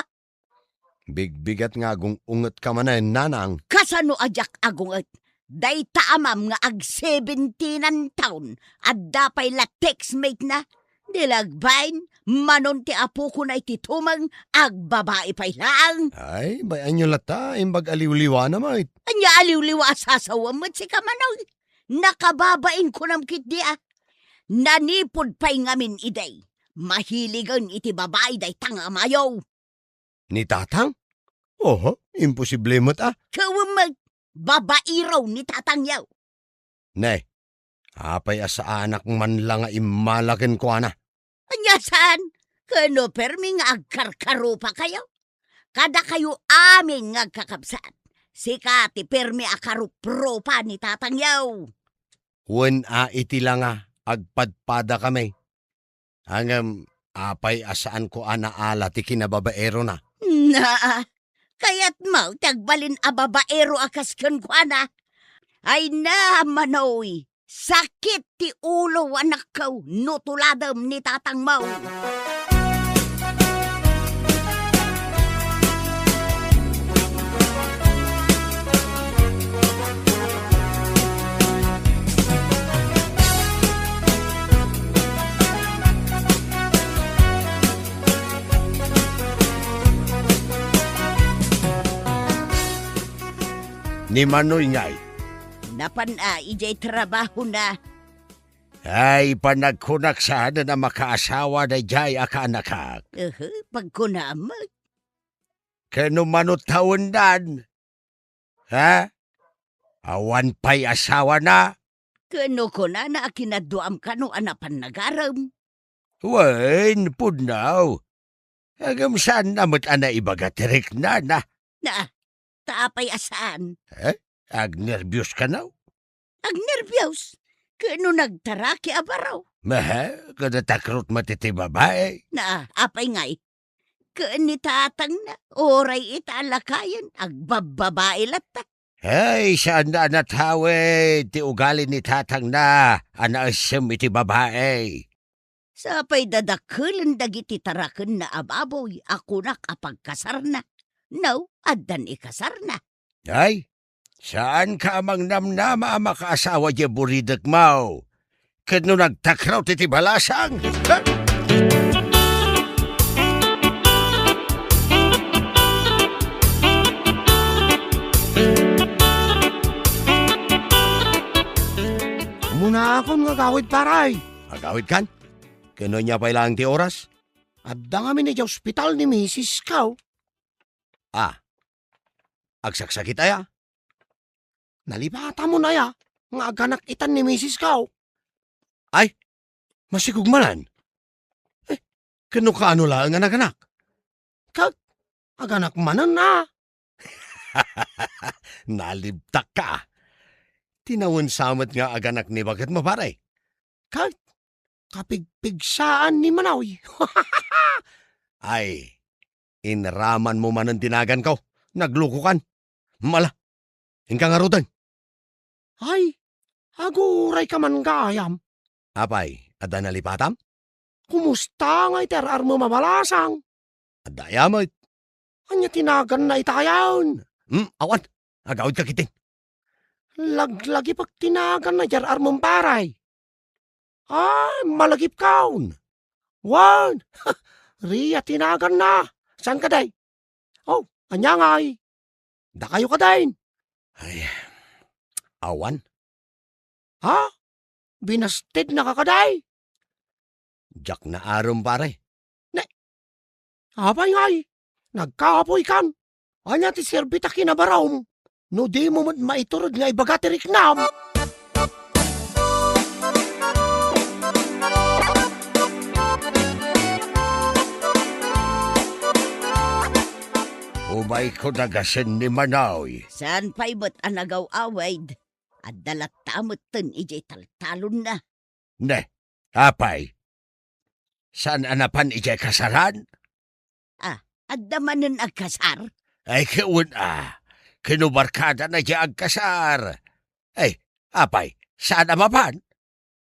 Bigbigat nga agung-ungetka manen, Nanang. Kasano a diak agunget? Dayta amam nga ag-seventeen-an taon, adda pay la textmate-na. Di la agbain, manon ti apokona iti tumeng, agbabai pay laeng. Ay, bay-anyo latta, imbag a liwliwana met. Ania a liwliwa a sasawem met sika, Manoy? Nakababain kunam ketdi a. Nanipud pay ngamin idi. Mahiligen iti babai dayta nga amayo. Ni Tatang? Oho, imposible met a. Ket wen met, babaero ni Tatangyo. Ne, apay a saanak man la nga immala kenkuana? Ania saan? Ket no permi nga agkarkarupakayo? Kadakayo amin nga agkakabsat, sika ti permi a karuprupa ni Tatangyo. Wen a iti la nga agpadpadakami. Ngem apay a saanko a naala ti kinababaerona? Naa, kayatmo ti agbalin a babaero a kas kenkuana? Ay na, Manoy, sakit ti ulo, anakko, no tuladem ni tatangmo. Ni Manoy ngay? Napan a idiay trabahona. Ay, panagkunak saan a makaasawa daydiay a kaanakak. Uhu, pagkunam met. Ket no mano tawendan? Ha? Awan pay asawana? Ket no kunana a kinaduam kano a napan nagarem? Wen, pudno. Ngem saanna met a naibaga ti riknana. Na, ta apay a saan? Eh? Agnerbios kano? Agnerbios? Ket no nagtaraki a baro? Maha, kada takrot met iti babai. Na, apay ngay? Ken ni tatangna, uray ita a lakayen, agbabbabai latta. Ay, saanna a natawid ti ugali ni tatangna a naessem iti babai. Sapay dadakkelen dagiti tarakenna a baboy a kunak a pagkasarna. No, addan ikasarna. Ay, saanka a mangnamnama a makaasawa diay buridekmo. Ket no nagtakrot iti balasang, ha? Umuna akon nga agawid, pare. Agawidkan? Ket no ania pay laeng ti oras? Adda ngamin idiay ospital ni misisko. Ah, agsaksakit aya? Nalipatamon aya nga aganak itan ni misisko? Ay, masikog manen. Eh, ket no kaano laeng a naganak? Ket aganak manen a. Nalibtakka. Tinawen sa met nga aganak ni baketmo, pare. Ket kapigpigsaan ni Manoy. Ay, inramanmo manen ti naganko. Naglukokan. Mala, inka ngaruden. Ay, agurayka man gayam. Apay, adda nalipatam? Kumusta ngay ti ar-armem a balasang? Adda aya met. Ania ti naganna itayon? Hmm, awan. Agawidka ketdin. Laglagipek ti naganna idiay ar-armem, pare. Ay, malagipkon. Wen, ria ti naganna. Saan kadi? Oh, ania ngay? Dakayo kadin? Ay, awan. Ha? Binastidnaka kadi? Diak naarum, pare. Ne, apay ngay? Nagkapoykan? Ania ti serbita kinabarom? No dimo met maiturod nga ibaga ti riknam. Umayko dagasen ni Manoy. Saan pay met a nagaw-awid? Adda latta metten idiay taltalonna. Ne, apay? Saan a napan idiay kasaran? Ah, adda manen agkasar? Ay, ket wen a. Ken no barkadana diay agkasar. Ay, apay, saan a mapan?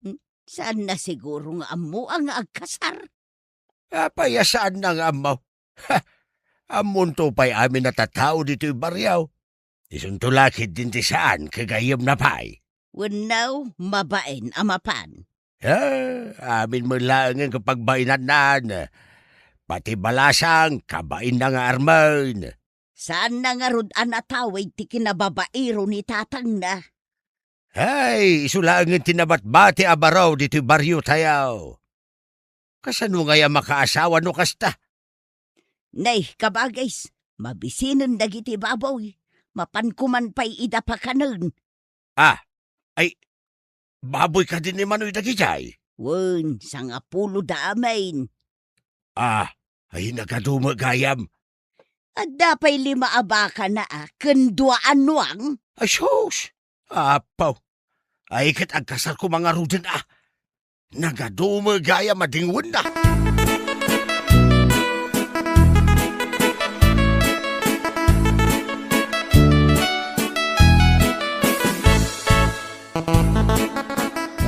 Hmm, saanna siguro nga ammo a nga agkasar? Apay a saanna nga ammo? Ha! Ammonto pay amin a tattao ditoy barrio. Isunto la ketdin ti saan ket gayyemna pay. Wenno, mabain a mapan. Ah, amin met laengen ket pagbainannan. Pati balasang, kabainna nga armen. Saanna ngarud a natawid ti kinababairo ni tatangna? Ay, isu laengen ti nabatbati a baro ditoy barriotayo. Kasano ngay a makaasawa no kasta? Nay, kabagis, mabisinen dagiti baboy. Mapanko man pay ida pakanen. Ah, ay, baboy kadi ni Manoy dagidiay? Wen, sangapulo da amin. Ah, ay, nagadu met gayam. Adda pay lima a bakana a ken dua a nuang. Ay, sus! Apo! Ay, ket agkasar koma ngaruden a. Nagadu met gayam a dingwenna.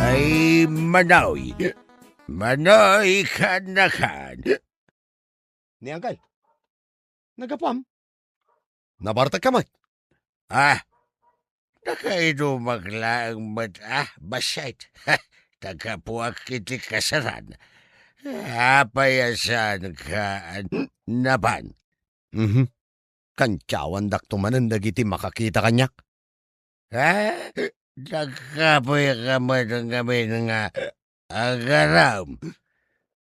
Ay, Manoy. Manoy, kaannakan. Ni Angkel, naggapuam? Nabartekka met? Ah, nakainumak laeng met, ah, bassit. Naggapuak iti kasaran. Apay a saanka a napan? Mhm. Kantiawandakto manen dagiti makakita kaniak. Ah, nagkapuyka met ngamin nga agaram.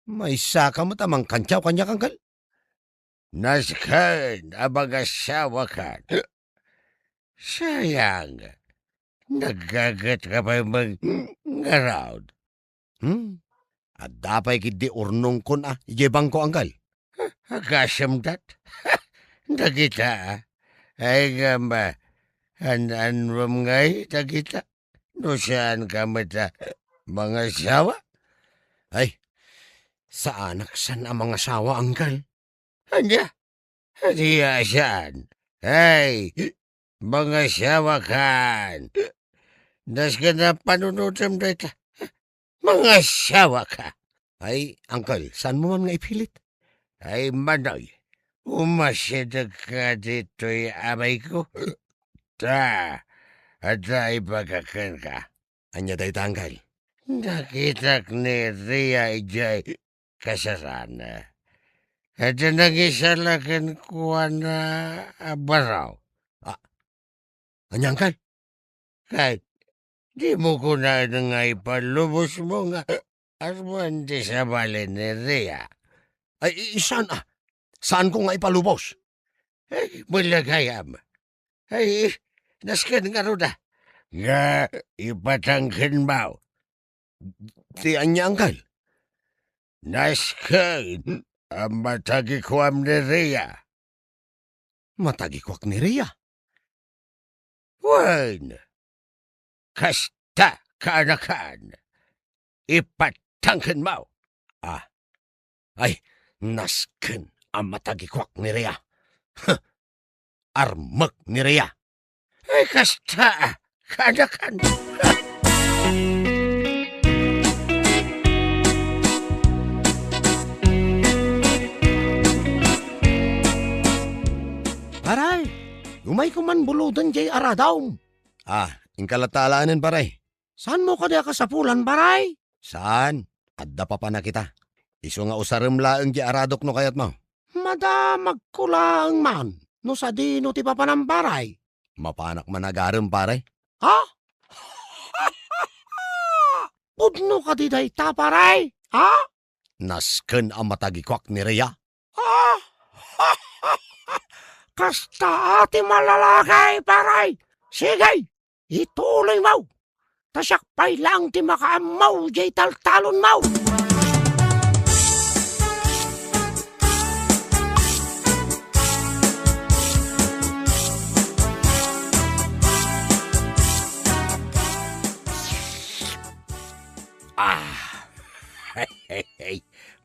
Maysaka met a mangkantiaw kaniak, Angkel? Nasken a mangasawakan. Sayang, naggagetka pay met ngarud. Hmm? Adda pay ketdi urnongkon a idiay bangko, Angkel. Agasem dat. Dagita, a. Ay, ngem, a, an-annuem ngay dagita? No saanka met a mangasawa? Ay, saanak saan a mangasawa, Angkel. Ania? Ania a saan? Ay, mangasawakan. Nasken a panunotem dayta. Mangasawaka. Ay, Angkel, saanmo man nga ipilit? Ay, Manoy, umasidegka ditoy amayko. Ta, adda ibaga kenka. Ania dayta, Angkel? Nakitak ni Ria idiay kasarana. Adda nangisala kenkuana a baro. Ah, ania, Angkel? Ket dimo kunaen nga ipalubosmo nga armen ti sabali ni Ria? Ay, i-, saan a? Saanko nga ipalubos? Ay, malagayam. Ay, nasken ngarud a. Nga ipatangkenmo. Ti ania, Angkel? Nasken a matagikuam ni Ria. Matagikuak ni Ria? Wen, kasta, kaanakan. Ipatangkenmo. Ah, ay, nasken a matagikuak ni Ria. Huh, armek ni Ria. Ay, kasta, kaanakan. Paray, umayko man buloden diay aradom. Ah, inka latta alaenen, paray. Saanmo kadi a kasapulan, paray? Saan. Adda papanak ita. Isu nga usarem laeng diay aradok no kayatmo. Madamagko laeng man no sadino ti papanam, paray. Mapanak man agarem, paray. Ha? Pudno kadi dayta, paray? Ha? Nasken a matagikuak ni Ria. Ah! Kasta ti malalaki, paray! Sige, ituloymo! Ta siak pay laeng ti makaammo diay taltalonmo!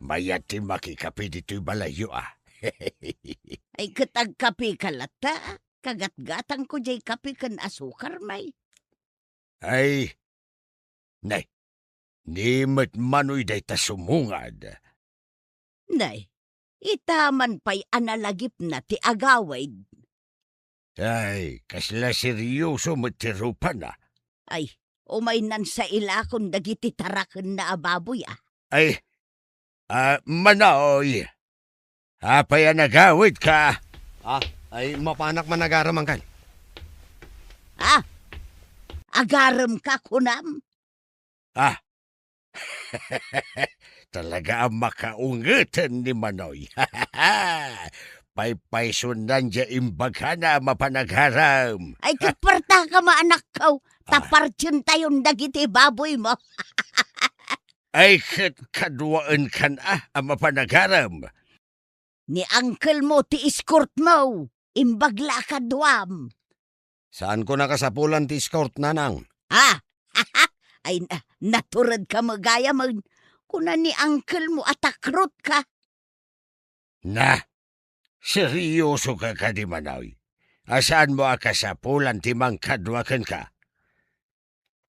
Mayat ti makikape ditoy balayyo, a. Ay, ket agkapeka latta, a. Kagatgatangko diay kape ken asukar, may. Ay, nay, ni met Manoy dayta sumungad. Nay, ita man pay a nalagipna ti agawid. Ay, kasla seryoso met ti rupana. Ay, umaynan sa ilakon dagiti tarakenna a baboy, a. Ay, a, Manoy, apay a nagawidka? A, ay, mapanak man agarem, Angkel. A, agaremka, kunam? A, talaga a makaungeten ni Manoy. Paypaysonan diay imbagana a mapan agarem. Ay, ket puartaka, anakko, ta a, partientayon dagiti baboymo. Ay, ket kaduaenkan a, a mapan agarem. Ni angkelmo ti escortmo, imbag la a kaduam. Saanko nakasapulan ti escort, nanang. A! Ay, na-, naturedka met gayamen. Kuna ni angkelmo a takrotka. Na, seryosoka kadi, Manoy? A saanmo a kasapulan ti mangkadua kenka?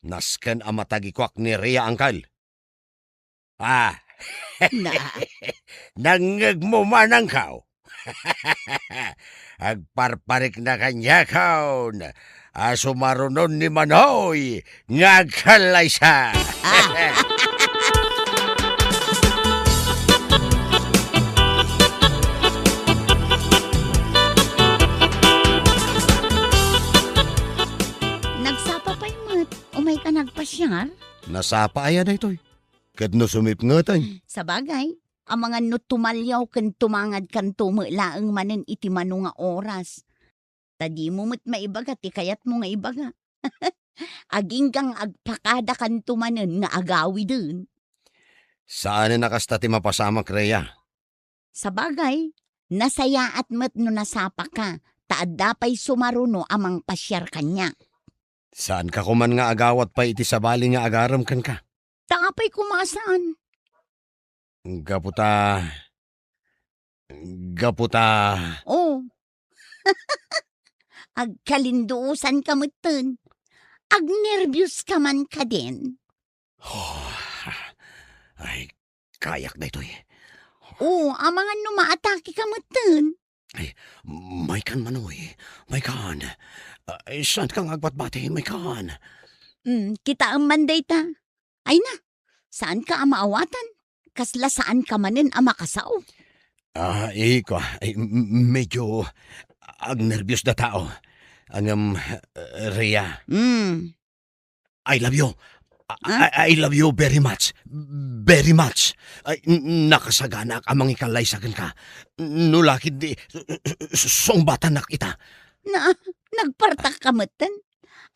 Nasken a matagikuak ni Rhea, angkel. A. Na. Nangngegmo man, angkel? Agparparikna kaniakon a sumarunon ni Manoy nga agkallaysa. A. Nagsapa pay met. Umayka nagpasiar? Nasapa aya daytoy? Ket no sumipnget, ay. Sabagay, amangan no tumaliaw ken tumangadkanto met laeng manen iti mano nga oras. Ta dimo met maibaga ti kayatmo nga ibaga. Agingga nga agpakadakanto manen nga agawiden. Saanen a kasta ti mapasamak, Rhea. Sabagay, nasayaat met no nasapaka, ta adda pay sumaruno a mangpasiar kaniak. Saanka koman nga agawat pay iti sabali nga agarem kenka? Ta apay koma a saan? Gapu ta, gapu ta. Oh. Agkalinduosanka metten. Agnerbios ka man kadin. Oh, ay, kayak daytoy. Oh, amangan no maatakeka metten. Ay, maykan, Manoy. Maykan. Ay, saanka nga agbatbati, maykan. Mm, kitaem man dayta. Ay na, saanka a maawatan? Kasla saanka manen a makasao? Ah, iko, ay, m-, m-, medyo agnerbios da tao. Ngem, eh, Rhea. Mm. I love you. I, Ah? I, I love you very much. Very much. Ay, n-, nakasaganaak a mangikallaysa kenka. No la ketdi, s-, s-, sungbatanak ita. Na, nagpartakka metten?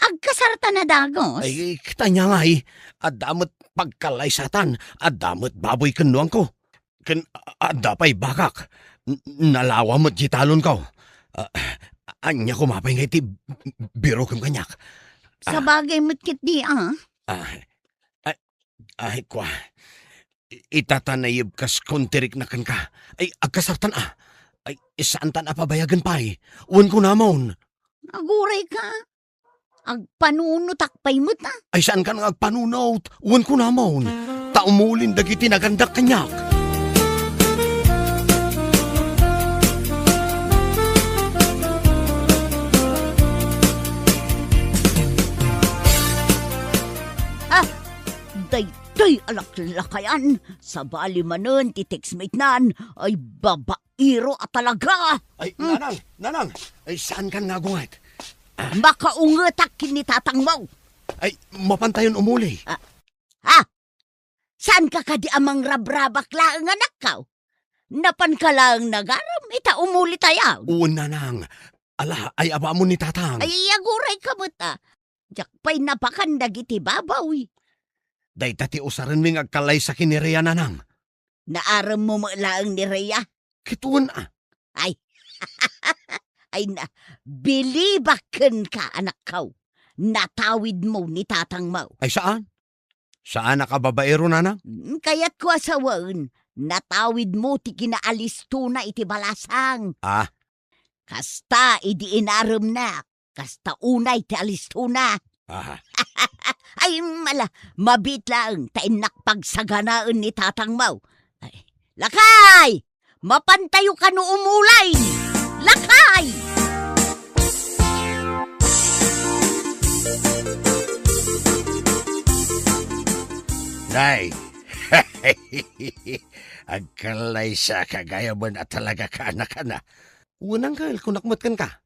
Agkasartan a dagus? Ay, ket ania ngay, adda met pagkallaysatan, adda met baboy ken nuangko. Ken a-, adda pay bakak. N-, nalawa met diay talonko. Ah, ania koma pay ngay ti birokem kaniak? Ah. Sabagay met ketdi, ah. Ah, ay, ay, kua. I-, ita ta naibkas kon ti rikna kenka. Ay, agkasartan, ah. Ay, saantan a pabayagen pay. Wen kunamon. Agurayka. Agpanunotak pay met, ah. Ay, saankan nga agpanunot? Wen kunamon. Ta umulin dagiti nagandak kaniak. Ah, daytoy a laklakayan, sabali manen ti textmate nan, ay baba-, iro a talaga. Ay, Hmm. Nanang, Nanang, ay, saankan nga agunget? Ah. Makaungetak ken ni tatangmo. Ay, mapantayon umuli. Ah. Ha? Saanka kadi a mangrabrabak laeng, anakko? Napanka laeng nagarem, ita umulitayon. Wen, Nanang. Ala, ay, abaamon ni tatang. Ay, agurayka met, ah. Diak pay napakan dagiti baboy. Dayta ti usarenmi nga agkallaysa ken ni Rhea, Nanang. Naaremmo met laeng ni Rhea? Ket wen, a. Ay. Ay na, bilibak kenka, anakko. Natawidmo ni tatangmo. Ay, saan? Saanak a babaero, Nanang? Mm, kayatko a sawen, natawidmo ti kinaalistona iti balasang. Ah. Kasta idi inaremna, kasta unay ti alistona. Aha. Ay, mala, mabiit laeng ta innak pagsaganaen ni tatangmo. Ay, lakay! Mapantayo kano umulay! Lakay! Nay! Agkallaysaka gayamen a talaga kaanakana. Wen, angkel, kunak met kenka.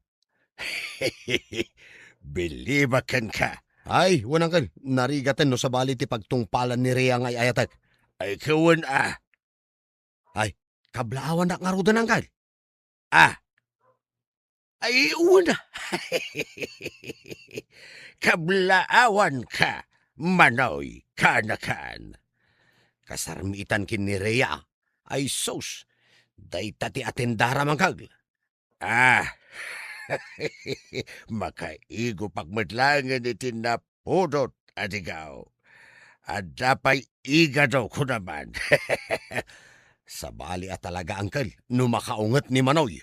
Bilibak kenka. Ay, wen, angkel, narigaten no sabali ti pagtungpalan ni Rhea nga ay-ayatek. Ay, ket wen a. Ay, kablaawannak ngaruden, angkel. Ah. Ay, wen a. Kablaawanka, Manoy, kaanakan. Kasarmitan ken ni Rhea. Ay sus, dayta ti atendaram, angkel. Ah, makaigupak met laengen iti napudot a digaw. Adda pay igado, kunaman. Sabali a talaga, angkel, no makaunget ni Manoy.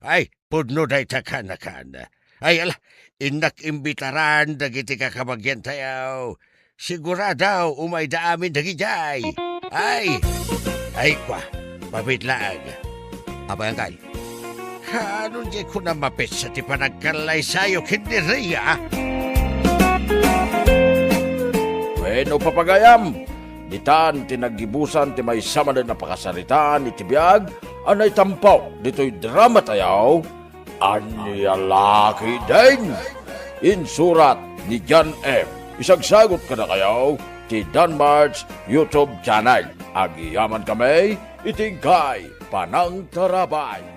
Ay, pudno dayta kaanakan. Ay, ala, innak imbitaran dagiti kakabagiantayo. Sigurado, umayda amin dagidiay. Ay, ay, kwa, pabitlaag. Apay, angkel? Kaano di ko na mapetsa ti panagkallaysayo ken ni Rhea? Wenno, papagayam, ditan ti naggibusan ti maysa manen a pakasaritaan iti biag a naitampo ditoy drama tayo, Ania la ketdin? Insurat ni John M. Isagsagut kadakayo ti Danmart's YouTube channel. Agyamanan kami iti inkay panangtarabay.